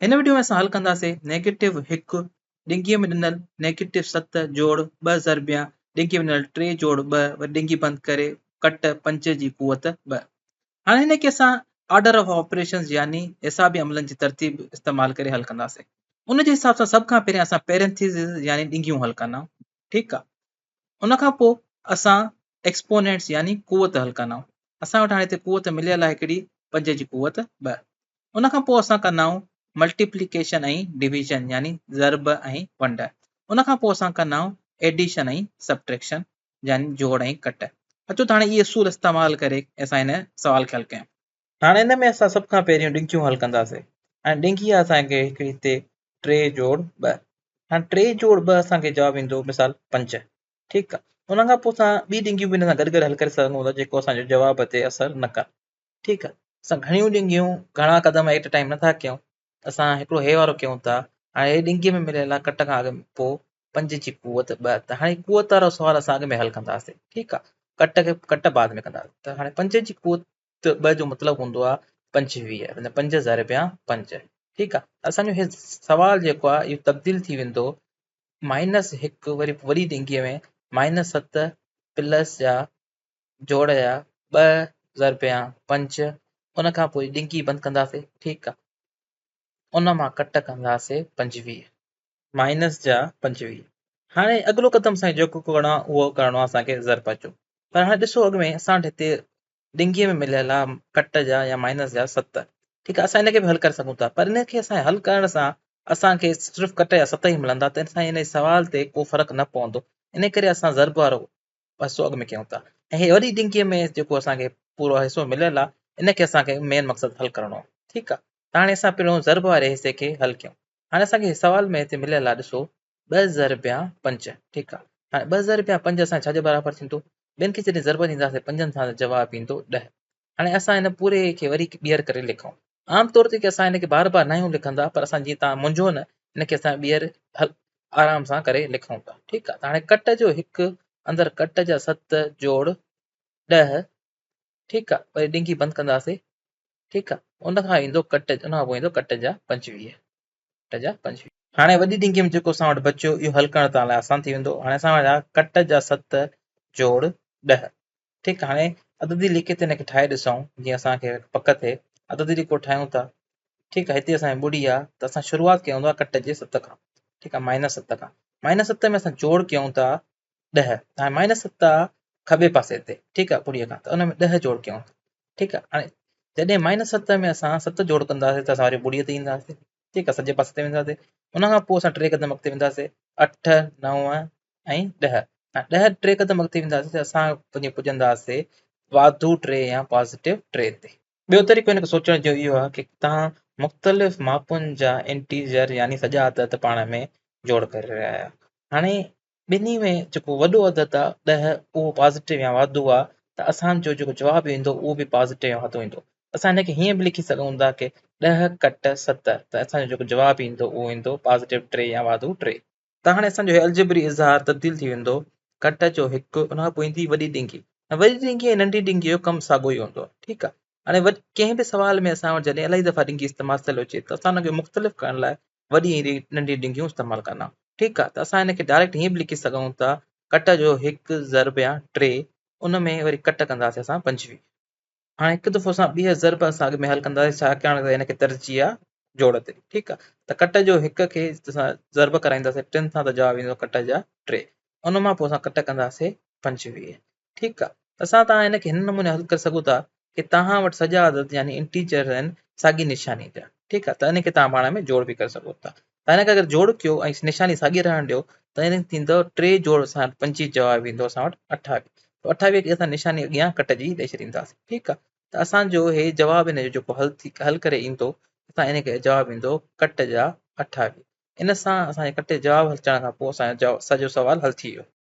هن وڊيو ۾ اسان حل ڪنداسين نيگيٽو هڪ ڏنگيء ۾ ڏنل نيگيٽو 7 جوڙ 2 ضربيان ڏنگيء ۾ ڏنل 3 جوڙ 2 وري ڏنگي بند ڪري ڪٽ 5 جي قوت 2. هاڻي هن کي اسان آرڊر آف آپريشنز يعني حسابي عملن جي ترتيب استعمال ڪري حل ڪنداسين. ان جي حساب سان سڀ کان پهريان اسان پيرنٿيسز يعني ڏنگيون حل ڪندا ٺيڪ آ. ان کان پوء اسان ايڪسپونينٽس يعني قوت حل ڪندا آهيون. اسان وٽ هاڻي هتي قوت مليل آهي هڪڙي 5 جي قوت 2. ان کان پوء اسان ڪندا آهيون ملٽيپليڪيشن ۽ ڊويزن يعني ضرب ۽ ونڊ. ان کان پوء اسان ڪندا آهيون ايڊيشن ۽ سبٽريڪشن يعني جوڙ ۽ ڪٽ. اچو ته هاڻي اهي اصول استعمال ڪري اسان هن سوال کي حل ڪيون. هاڻي ان ۾ اسان سڀ کان پهريون ڊنگيون حل ڪنداسين. هاڻي ڊنگي آهي اسان کي هڪڙي هتي 3 جوڙ 2. هاڻي 3 جوڙ 2 اسان کي جواب ايندو مثال 5. ٺيڪ آ. ان کان پوء اسان ٻي ڊنگيون به ان سان گڏ گڏ حل ڪري سگهون ٿا جيڪو اسان جو جواب تي اثر نه ڪن. ٺيڪ آ. اسان گهڻيون ڊنگيون گهڻا قدم ايٽ ٽائيم نه ٿا ڪيون. اسان هڪڙو هي وارو ڪيون ٿا. هاڻي هي ڊنگي ۾ مليل آ ڪٽ کان اڳ پوء 5 جي قوت 2 ته هاڻي قوت وارو سوال اسان اڳ ۾ حل ڪنداسين. ٺيڪ آ. ڪٽ کي ڪٽ بعد ۾ ڪنداسين. ته هاڻي 5 جي قوت 2 جو مطلب هوندو آ 25 معنيٰ 5 ضربيان 5. ٺيڪ آ. اسان جو هي سوال جيڪو آ اهو تبديل ٿي ويندو مائنس هڪ وري وڏي ڊينگيء ۾ مائنس 7 پلس جا جوڙ جا 2 ضربيان 5 ان کان پوء ڊينگي بند ڪنداسين ٺيڪ آ. ان مان ڪٽ ڪنداسين 25. مائنس جا 25. هاڻي اڳلو قدم اسان کي جيڪو ڪرڻو آ اهو ڪرڻو آ اسان کي ضرب جو. پر هاڻي ڏسو اڳ ۾ اسان وٽ هتي ڊينگيء ۾ مليل آ ڪٽ جا يا مائنس جا 7. ٺيڪ آ اسان ان کي به حل ڪري سگهون ٿا پر ان کي اسان حل ڪرڻ سان اسان کي صرف ڪٽ جا 7 ئي ملندا ته ان سان ان سوال تي ڪو فرق نه پوندو. ان ڪري اسان ضرب وارو حصو اڳ ۾ ڪيون ٿا ۽ هي وڏي ڊينگيء ۾ جيڪو اسان کي پورو حصو مليل آ ان کي اسان کي مين مقصد حل ڪرڻو آ. ٺيڪ آ ته هاڻي اسان پهريون ضرب واري حصي کي حل ڪيون. هاڻي اسان کي سوال ۾ هتي مليل آ ڏسو 2 ضربيان 5. ٺيڪ آ. هاڻي 2 ضربيان 5 اسان ڇا جي برابر ٿيندو؟ ٻين کي جڏهن ضرب ڏينداسين پنجن سان ته جواب ايندو 10. هاڻي اسان هن پوري کي وري ٻيهر ڪري لکون. عام طور تي اسان هن کي بار بار ناهيون لکندا پر اسان جيئن تان منجهو نه هن کي اسان ٻيهر حل آرام سان ڪري لکون ٿا. ٺيڪ آ. ته هاڻي ڪٽ جو هڪ اندر ڪٽ جا 7 جوڙ 10. ٺيڪ آ. وري ڊينگي بند ڪنداسين. ٺيڪ آ. ان کان ايندو ڪٽ، ان کان پوء ايندو ڪٽ جا 25. ڪٽ جا 25. هاڻي وڏي ڊينگي ۾ جيڪو اسان وٽ بچيو اهو حل ڪرڻ توهان لاء آسان ٿي ويندو. هاڻي اسان وٽ آ ڪٽ جا 7 جوڙ 10. ٺيڪ آ. هاڻي عددي ليڪي تي هن کي ٺاهي ڏسون جيئن اسان کي پڪ ٿئي. عددي ليڪو ٺاهيون ٿا. ٺيڪ آ. هتي اسان جي ٻڙي آ ته اسان شروعات ڪيون ٿا ڪٽ جي 7 کان. ٺيڪ آ. مائنس 7 کان. مائنس 7 ۾ اسان جوڙ ڪيون ٿا 10. هاڻي مائنس 7 آ کٻي پاسي تي. ٺيڪ آ. ٻڙي کان ته ان ۾ 10 جوڙ ڪيون ٿا. ٺيڪ آ. هاڻي جڏهن مائنس 7 ۾ اسان 7 جوڙ ڪنداسين ته اسان وري ٻڙي تي اينداسين. ٺيڪ آ. سڄي پاسي تي وينداسين. ان کان پوء اسان 3 قدم اڳتي وينداسين. 8، 9 ۽ 10. هاڻي 10 3 قدم اڳتي وينداسين ته اسان وڃي پڄنداسين واڌو 3 يا پازيٽو 3 تي. ٻيو طريقو هن کي سوچڻ جو اهو آهي ڪي توهان مختلف ماپن جا انٽيجر يعني سڄا عدد پاڻ ۾ جوڙ ڪري رهيا آهيو. هاڻي ٻنهي ۾ جيڪو وڏو عدد آهي 10 اهو پازيٽو يا واڌو آهي ته اسان جو جيڪو جواب ايندو اهو به پازيٽو يا واڌو ايندو. اسان هن کي هيئن به لکي سگهون ٿا ڪي 10 ڪٽ 7 ته اسان جو جيڪو جواب ايندو اهو ايندو پازيٽو 3 يا واڌو 3. ته هاڻي اسان جو هي الجبري اظهار تبديل ٿي ويندو ڪٽ جو هڪ ان کان پوء ايندي وڏي ڊينگي ۽ وڏي ڊينگي ۽ ننڍي ڊينگي جو ڪم ساڳيو ئي هوندو آهي. ٺيڪ آهي. هاڻي ڪنهن به سوال ۾ اسان وٽ جڏهن الاهي دفعا ڊينگي استعمال ٿيل هجي ته اسان ان کي مختلف ڪرڻ لاء وڏي ۽ ننڍي ڊينگيون استعمال ڪندا آهيون. ٺيڪ آهي. ته اسان هن کي ڊائريڪٽ هيئن به لکي سگهون ٿا ڪٽ جو هڪ ضرب يا 3 ان ۾ وري ڪٽ ڪنداسين اسان 25. هاڻي هڪ دفعو اسان ٻيهر ضرب اسان اڳ ۾ حل ڪنداسين ڇاڪاڻ ته هن کي ترجيح آهي جوڙ تي. ٺيڪ آهي. ته ڪٽ جو هڪ کي اسان ضرب ڪرائينداسين 3 سان ته جواب ايندو ڪٽ جا 3. ان مان پوء اسان ڪٽ ڪنداسين 25. ٺيڪ آهي. ته اسان توهان هن کي هن نموني حل ڪري سگهو ٿا ڪي توهان وٽ سڄا عدد يعني انٽيجر آهن ساڳي نشاني جا. ٺيڪ آهي. ته ان کي توهان پاڻ ۾ جوڙ به ڪري سگهو ٿا. ته هن کي اگر جوڙ ڪيو ۽ نشاني ساڳي رهڻ ڏيو ته هن ٿيندو 3 جوڙ سان 25 جواب ايندو اسان وٽ 28. ته 28 کي اسان نشاني اڳيان ڪٽ جي ڏئي ڇڏينداسين. ٺيڪ آهي. ته اسان جو هي جواب هن جو جيڪو حل ڪري ايندو اسان ان کي جواب ايندو ڪٽ جا 28. ان سان اسان جي ڪٽ جي جواب حل ٿيڻ کان پوء اسان جو سڄو سوال حل ٿي ويو.